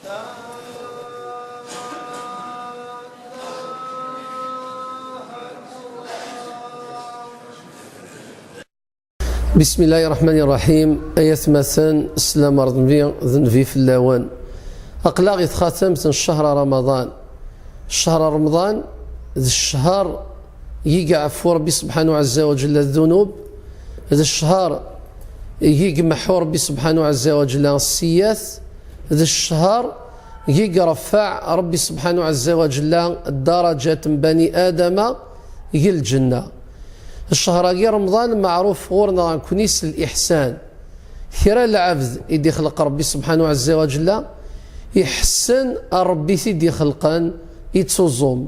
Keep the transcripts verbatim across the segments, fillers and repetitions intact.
بسم الله الرحمن الرحيم. Ay atmaten, sslam n Ṛebbi d nnbi fell-awen. Aql-aɣ i txatemt n cchar Ramaḍan. Cchar Ramaḍan d cchar i iɛeffu Ṛebbi subḥanahu ɛezza wa ǧella ddunub, d cchar i imeḥḥu Ṛebbi subḥanahu ɛezza wa ǧella ssiyat, d cchar i iṛeffeɛ Ṛebbi subḥanahu ɛezza wa ǧella ddaraǧat n bani Adama g lǧenna. Cchar-agi Remḍan meɛruf ɣur-neɣ nekkni s liḥsan. Kra lɛebd i d-ixleq Ṛebbi subḥanahu ɛezza wa ǧella, iḥessen ar Ṛebbi i t-id-ixelqen, ittuẓum.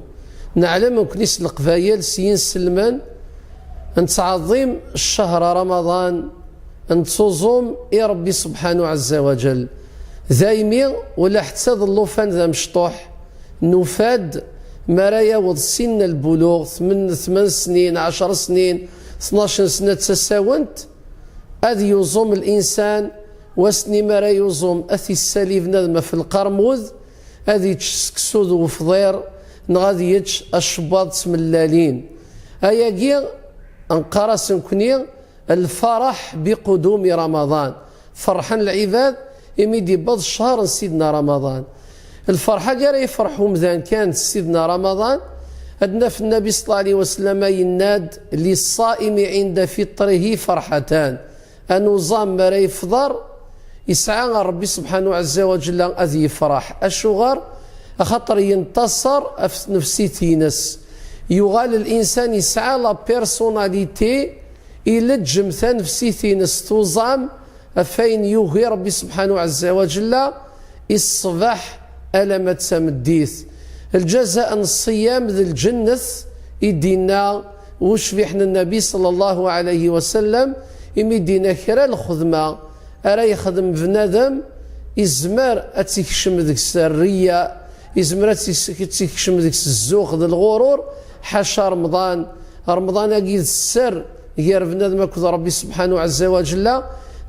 Neɛlem nekkni s leqbayel, s yinselmen, nettɛeḍḍim cchar Ramaḍan, nettuẓum i Ṛebbi subḥanahu ɛezza wa ǧell. Daymi, ula ḥetta d llufan d amecṭuḥ, nufa-d mi ara yaweḍ sin n lbuluɣ, tmen, tmen snin, ɛecṛ snin, tnac sna d tasawent, ad yuẓum linsan, wass-nni mi ara yuẓum, ad t-issali bnadem ɣef lqermud, ad yečč seksu d wefḍir, neɣ ad yečč acebbaḍ d tmellalin. Ayagi, nqar-as nekkni, lfaraḥ biqudumi Ramaḍan. Ferḥen lɛibad imi d-yewweḍ cchar n Sidna Ramaḍan. Lferḥ-agi ara yefreḥ umdan kan s Sidna Ramaḍan, ad naf Nnabi ṣella Llahu ɛalayhi wa sellama yenna-d: للصائم عند فطره فرحتان. Anuẓam mi ara yefḍer, yesɛa Ṛebbi subḥanahu ɛezza wa ǧella ad yefreḥ. Acuɣer? Axaṭer yentasar ɣef tnefsit-ines. Yuɣal linsan yesɛa la personnalité, ileǧǧem tanefsit-ines tuẓam ɣef wayen yugi Ṛebbi subḥanahu ɛezza wa ǧella, i ṣṣbeḥ alamma d tameddit. Lǧaza n ṣṣiyam d lǧennet, i d-yenna ucbiḥ n Nnabi ṣella Llahu ɛalayhi wa sellem, imi d-yenna kra lxedma ara yexdem bnadem, izmer ad tt-ikcem deg-s rriya, izmer ad tt-, ad tt-ikcem deg-s zzux d lɣurur, ḥaca Remḍan. Remḍan-agi d sser gar bnadem akked Ṛebbi subḥanahu ɛezza wa ǧella.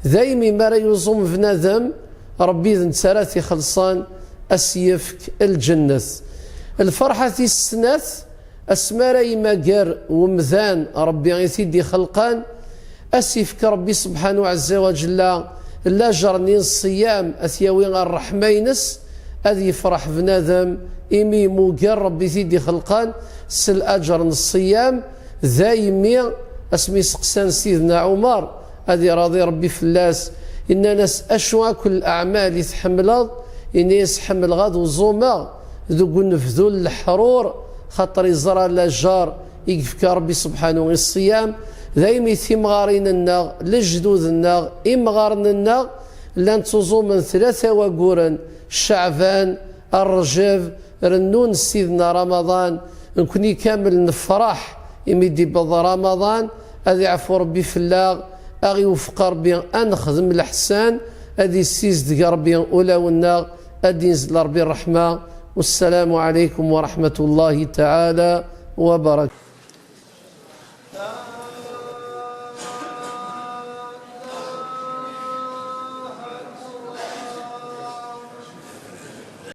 Daymi mi ara yuẓum bnadem, Ṛebbi d netta ara t-ixellṣen, ad s-yefk lǧennet. Lferḥa tis snat, asmi ara yemmager wemdan Ṛebbi i t-id-ixelqen, ad s-yefk Ṛebbi subḥanahu ɛezza wa ǧella laǧer-nni n ṣṣiyam, ad t-yawi ar ṛṛeḥma-ines, ad yefreḥ bnadem imi yemmuger Ṛebbi i t-id-ixelqen s laǧer n ṣṣiyam. Daymi asmi seqsan Sidna Ɛumar, ad iraḍi Ṛebbi fell-as, innan-as: "Acu akk n leɛmal i tḥemmleḍ?" Inna-yas: "Ḥemmleɣ ad uẓumeɣ deg unebdu n leḥṛur, xaṭer iẓra laǧer i yefka Ṛebbi subḥanahu i ṣṣiyam." Daymi timɣarin-nneɣ, lejdud-nneɣ, imɣaren-nneɣ llan ttuẓumen tlata wagguren: Ceɛban, Ṛṛjab, rennun Sidna Ramaḍan. Nekkni kamel nefṛeḥ imi d-iwweḍ Ramaḍan, ad iɛfu Ṛebbi fell-aɣ, ad ɣ-iwefeq Ṛebbi ad nexdem leḥsan, ad issizdeg Ṛebbi ulawen-nneɣ, ad inzel Ṛebbi ṛṛeḥma. Wassalamu ɛalaykum wa raḥmatullahi taɛala wa barakatuh.